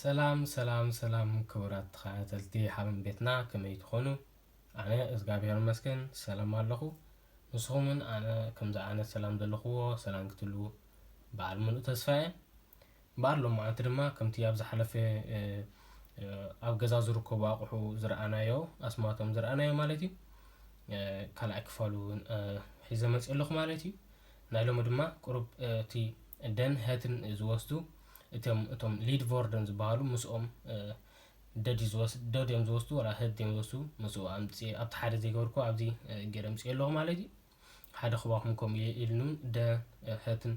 ሰላም ሰላም ሰላም ክቡራት ተኸታተልቲ ሓበን ቤትና፣ ከመይ ትኾኑ? ኣነ እግዚኣብሔር ይመስገን ሰላም ኣለኹ። ንስኹምን ኣነ ከምዚ ዓይነት ሰላም ዘለኽዎ ሰላም ክትህልዉ በዓል ምሉእ ተስፋ እየ። እምበኣር ሎማዓንቲ ድማ ከምቲ ኣብ ዝሓለፈ ኣብ ገዛ ዝርከቡ ኣቑሑ ዝረኣናዮ፣ ኣስማቶም ዝረኣናዮ ማለት እዩ፣ ካልኣይ ክፋሉ እውን ሒዘ መፅእ ኣለኹ ማለት እዩ። ናይ ሎሚ ድማ ቁሩብ እቲ ደን ሀትን ዝወስዱ እቶም እቶም ሊድቮርደን ዝበሃሉ ምስኦም ደድ ዝወስ ደድ እዮም ዝወስዱ፣ ወላ ሀት እዮም ዝወስዱ። ምስኡ ኣምፅእ ኣብቲ ሓደ ዘይገበርኩ ኣብዚ ገይረ ኣምፅእ ኣለኹ ማለት እዩ። ሓደ ክባኹም ከምኡ ኢልኑ ደ ሀትን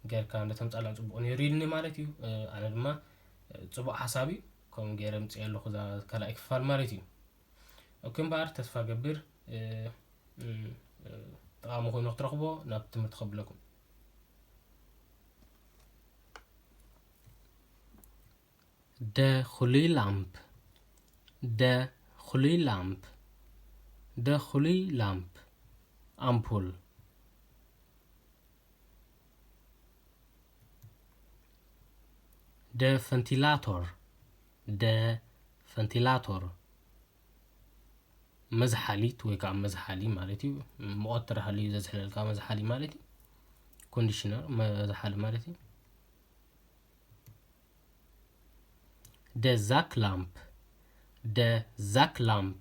ገርካ እንደተምፃላ ፅቡቅ ነይሩ ኢልኒ ማለት እዩ። ኣነ ድማ ፅቡቅ ሓሳብ እዩ፣ ከምኡ ገይረ ኣምፅእ ኣለኹ እዛ ካልኣይ ክፋል ማለት እዩ። ኦኬ፣ እምበኣር ተስፋ ገብር ጠቓሚ ኮይኑ ክትረኽቦ ናብ ትምህርቲ ከብለኩም። ደ ኩሉይ ላምፕ፣ ደ ኩሉይ ላምፕ፣ ደ ኩሉይ ላምፕ፣ ኣምፑል። ደ ፈንቲላቶር፣ ደ ፈንቲላቶር፣ መዝሓሊት ወይ ከዓ መዝሓሊ ማለት እዩ። ሙቐት ተረሃልዩ ዘዝሕለልካ መዝሓሊ ማለት እዩ። ኮንዲሽነር መዝሓሊ ማለት እዩ። ደ ዛክ ላምፕ፣ ደ ዛክ ላምፕ፣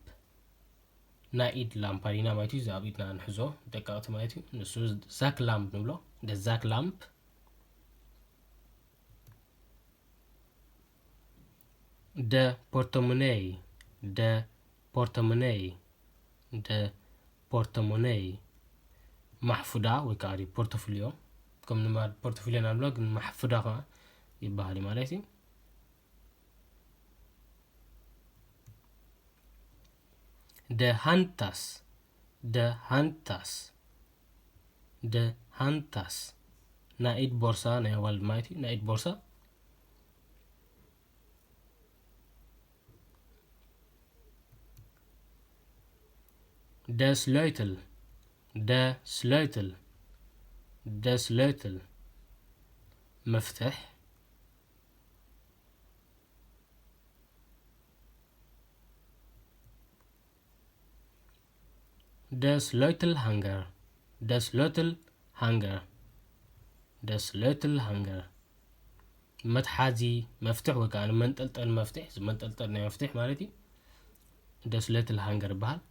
ናይ ኢድ ላምፓዲና ማለት እዩ። እዚ ኣብ ኢድና ንሕዞ ደቀቕቲ ማለት እዩ። ንሱ ዛክ ላምፕ ንብሎ። ደ ዛክ ላምፕ። ደ ፖርተሞኔይ፣ ደ ፖርተሞኔይ፣ ደ ፖርተሞኔይ፣ ማሕፉዳ ወይ ከዓ ፖርቶፍልዮ። ከም ንማድ ፖርቶፍልዮ ናብሎ ግን ማሕፉዳ ከዓ ይበሃል እዩ ማለት እዩ። ደ ሃንታስ፣ ደ ሃንታስ፣ ደ ሃንታስ፣ ናይ ኢድ ቦርሳ ናይ ኣዋልድ ማለት እዩ። ናይ ኢድ ቦርሳ። ደ ስለይትል፣ ደ ስለይትል፣ ደ ስለይትል፣ መፍትሕ። ደ ስለይትል ሃንገር፣ ደ ስለይትል ሃንገር፣ ደ ስለይትል ሃንገር፣ መትሓዚ መፍትሕ ወይ ከዓ ንመንጠልጠል መፍትሕ፣ እዚ መንጠልጠል ናይ መፍትሕ ማለት እዩ። ደ ስለይትል ሃንገር ይበሃል።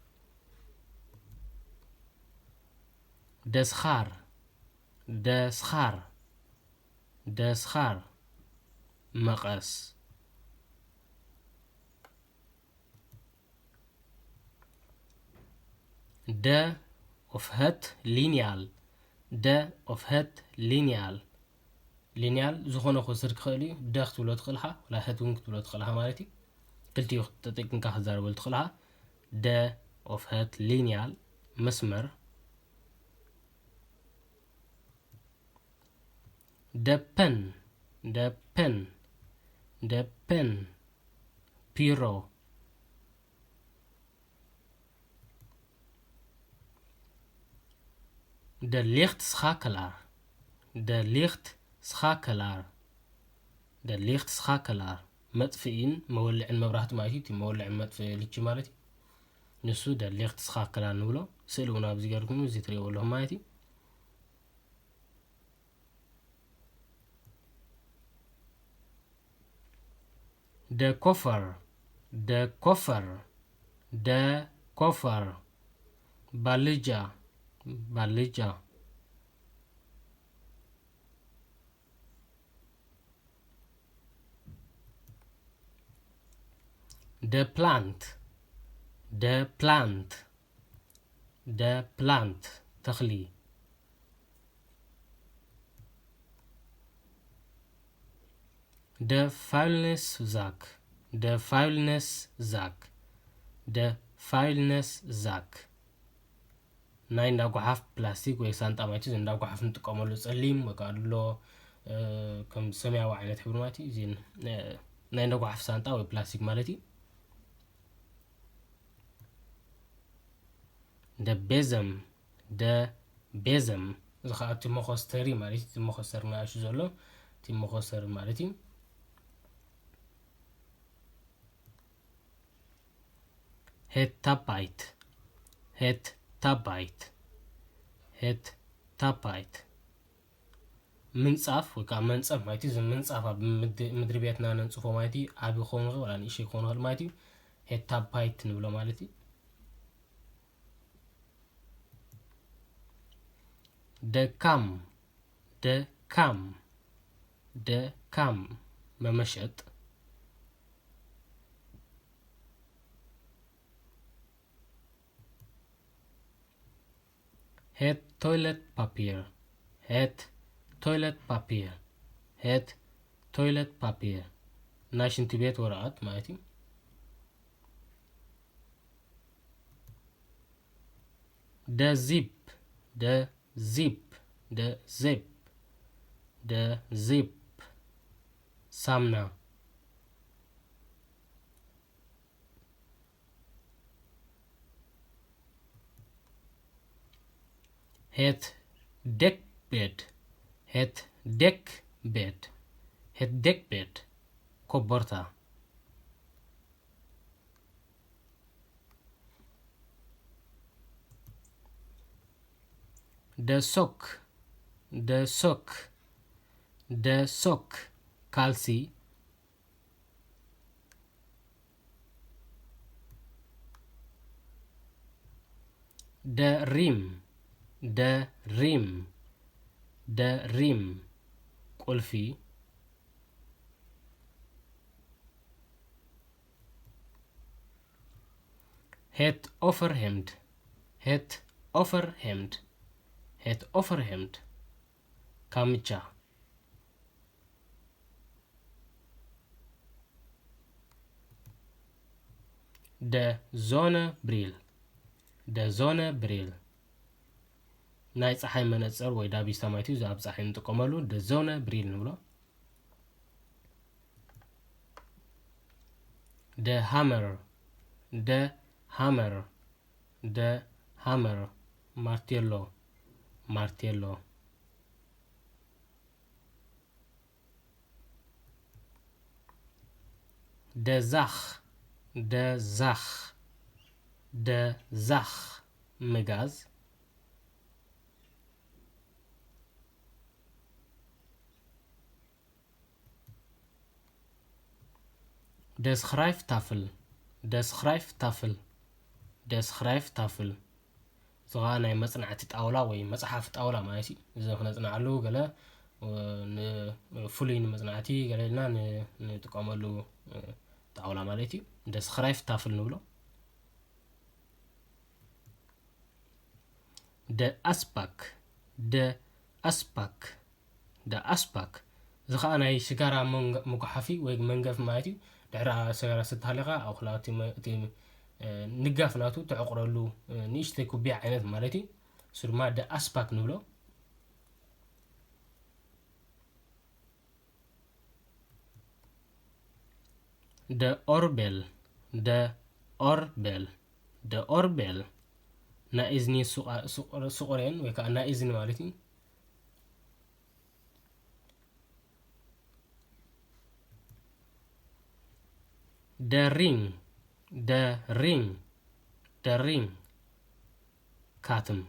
ደ ስኻር፣ ደ ስኻር፣ ደ ስኻር፣ መቐስ። ደ ኦፍሀት ሊንያል፣ ደ ኦፍሀት ሊንያል። ሊንያል ዝኾነ ክወስድ ክኽእል እዩ። ደ ክትብሎ ትኽእል ኢኻ፣ ወላ ሀት እውን ክትብሎ ትኽእል ኢኻ ማለት እዩ። ክልቲኡ ተጠቂምካ ክትዛረበሉ ትኽእል ኢኻ። ደ ኦፍሀት ሊንያል፣ መስመር። ደ ፐን፣ ደ ፐን፣ ደ ፐን፣ ፒሮ። ደ ሊኽት ስኻከላር፣ ደ ሊኽት ስኻከላር፣ ደ ሊኽት ስኻከላር፣ መጥፍኢን መወልዕን መብራህቲ ማለት እዩ። እቲ መወልዕን መጥፍኢ ልቺ ማለት እዩ። ንሱ ደ ሊኽት ስኻከላር ንብሎ። ስእሊ እውን ኣብዚ ገርኩም እዚ ትሪእዎ ኣለኹም ማለት እዩ። ደ ኮፈር፣ ደ ኮፈር፣ ደ ኮፈር፣ ባልጃ፣ ባልጃ። ደ ፕላንት፣ ደ ፕላንት፣ ደ ፕላንት፣ ተኽሊ። ደ ፋይልነስ ዛክ፣ ደ ፋይልነስ ዛክ፣ ደ ፋይልነስ ዛክ። ናይ እንዳ ጓሓፍ ፕላስቲክ ወይ ሳንጣ ማለት እዩ። እንዳ ጓሓፍ እንጥቀመሉ ጸሊም ወይ ከዓ ድሎ፣ እ፣ ከም ሰማያዊ ዓይነት ሕብሪ ማለት እዩ። እዚ ን-፣ እ፣ ናይ እንዳ ጓሓፍ ሳንጣ ወይ ፕላስቲክ ማለት እዩ። ደ ቤዘም፣ ደ ቤዘም። እዚ ከዓ እቲ መኾስተሪ ማለት እዩ። እቲ መኾስተሪ ንኣሹ ዘሎ እቲ መኾስተሪ ማለት እዩ። Het tapijt. Het tapijt. Het tapijt. ምንጻፍ ወይ ከዓ መንጸፍ ማለት እዩ። እዚ ምንጻፍ ኣብ ምድ-፣ ምድሪ ቤትና ነንጽፎ ማለት እዩ። ዓቢ ክኸውን ይኽእል፣ ዋላ ንእሽተይ ክኸውን ይኽእል ማለት እዩ። Het tapijt ንብሎ ማለት እዩ። De kam፣ de kam፣ de kam፣ መመሸጥ። Het toiletpapier፣ het toiletpapier፣ het toiletpapier፣ ናይ ሽንቲ ቤት ወረቐት ማለት እዩ። De zeep፣ de zeep፣ de zeep፣ de zeep፣ ሳምና። Het dekbed፣ het dekbed፣ het dekbed፣ ኮቦርታ። De sok፣ de sok፣ de sok፣ ካልሲ። De riem፣ de riem፣ de riem፣ ቁልፊ። Het overhemd፣ het overhemd፣ het overhemd፣ ካምቻ። De zonnebril፣ de zonnebril፣ ናይ ፀሓይ መነፅር ወይ ዳቢሳ ማለት እዩ። እዚ ኣብ ፀሓይ እንጥቀመሉ de zonnebril ንብሎ። De hamer፣ de hamer፣ de hamer፣ ማርቴሎ፣ ማርቴሎ። De zaag፣ de zaag፣ de zaag፣ መጋዝ። De schrijftafel፣ de schrijftafel፣ de schrijftafel፣ እዚ ኸዓ ናይ መጽናዕቲ ጣውላ ወይ መጽሓፍ ጣውላ ማለት እዩ። እዚ ክነጽንዓሉ ገለ፣ እ፣ ን-፣ ፍሉይ ንመጽናዕቲ ገለ ኢልና ን-፣ ንጥቀመሉ፣ እ፣ ጣውላ ማለት እዩ። De schrijftafel ንብሎ። De asbak፣ de asbak፣ de asbak። እዚ ኸዓ ናይ ሽጋራ መንገ-፣ መጉሓፊ ወይ መንገፊ ማለት እዩ። ድሕሪ ሽጋራ ስተሃሊኻ፣ ኣብ ኹላ እቲ መ-፣ እቲ፣ እ፣ ንጋፍ ናቱ ተዕቑረሉ፣ እ፣ ንእሽተይ ኩቢያ ዓይነት ማለት እዩ። እሱ ድማ de asbak ንብሎ። De oorbel፣ de oorbel፣ de oorbel፣ ናይ እዝኒ ሱቓ-፣ ሱቕ-፣ ሱቑሬን ወይ ከዓ ናይ እዝኒ ማለት እዩ። De ring፣ de ring፣ de ring፣ ካትም።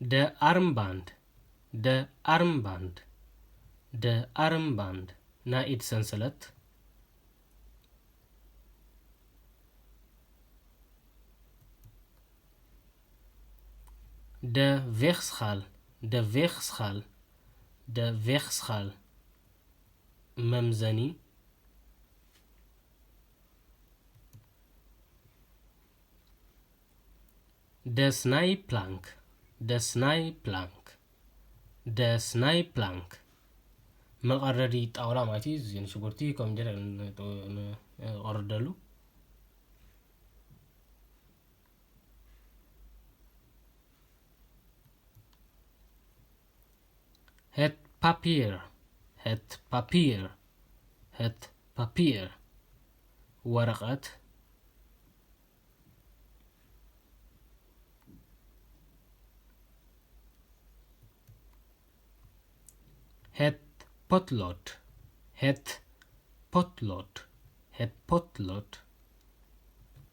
De armband፣ de armband፣ de armband፣ ናይ ኢድ ሰንሰለት። De weegschaal፣ de weegschaal፣ de weegschaal፣ መምዘኒ። De snijplank፣ de snijplank፣ de snijplank፣ መቐረዲ ጣውላ ማለት እዩ። እዚ ንሽጉርቲ፣ ኮሚደረ ን-፣ ን-፣ ንቐርደሉ። Het papier፣ het papier፣ het papier፣ ወረቐት። Het Potlot. Het potlood. Het potlood.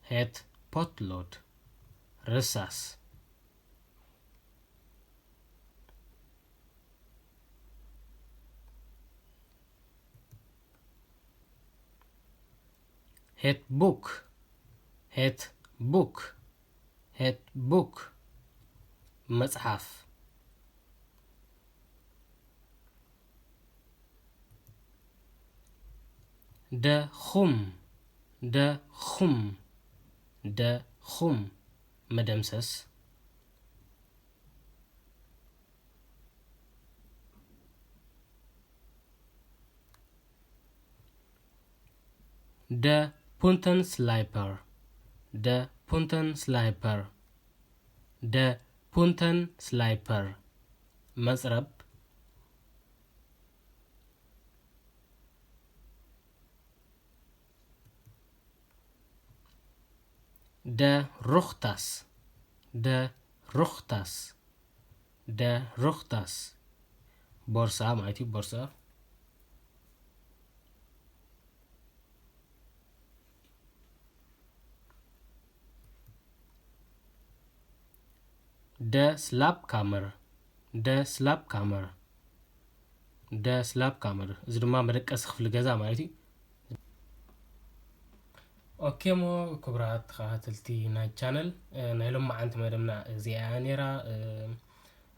Het potlood. Rysas. Het boek. Het boek. Het boek. መጽሓፍ። De gom. De gom. De gom. መደምሰስ። De puntenslijper. De puntenslijper. De puntenslijper. መጽረብ። De rugtas. De rugtas. De rugtas. ቦርሳ ማለት እዩ፣ ቦርሳ። De slaapkamer. De slaapkamer. De slaapkamer። እዚ ድማ መደቀሲ ክፍሊ ገዛ ማለት እዩ። ኦኬ፣ እሞ ክቡራት ተኸታተልቲ ናይ ቻነል፣ እ፣ ናይ ሎማዓንቲ መደብና እዚኣ እያ ነይራ። እ፣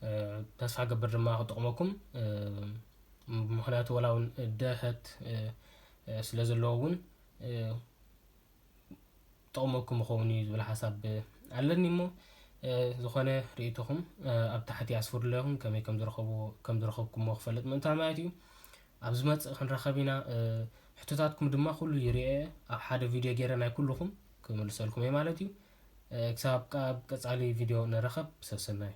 እ፣ ተስፋ ገብር ድማ ክጠቕመኩም፣ እ፣ ምኽንያቱ ወላ እውን ደሀት፣ እ፣ እ፣ ስለ ዘለዎ እውን፣ እ፣ ጠቕመኩም ይኸውን እዩ ዝብል ሓሳብ ኣለኒ። እሞ፣ እ፣ ዝኾነ ርእይቶኹም፣ እ፣ ኣብ ታሕቲ ኣስፍሩለይ ኢኹም፣ ከመይ ከም ዝረኸብዎ፣ ከም ዝረኸብኩምዎ ክፈልጥ ምእንታን ማለት እዩ። ኣብ ዝመጽእ ክንራኸብ ኢና። እ፣ ሕቶታትኩም ድማ ኩሉ ይርኤ፣ ኣብ ሓደ ቪድዮ ገይረ ናይ ኩልኹም ክምልሰልኩም እየ ማለት እዩ። እ፣ ክሳብ ቃ-፣ ኣብ ቀጻሊ ቪድዮ ንራኸብ። ሰሰናዩ።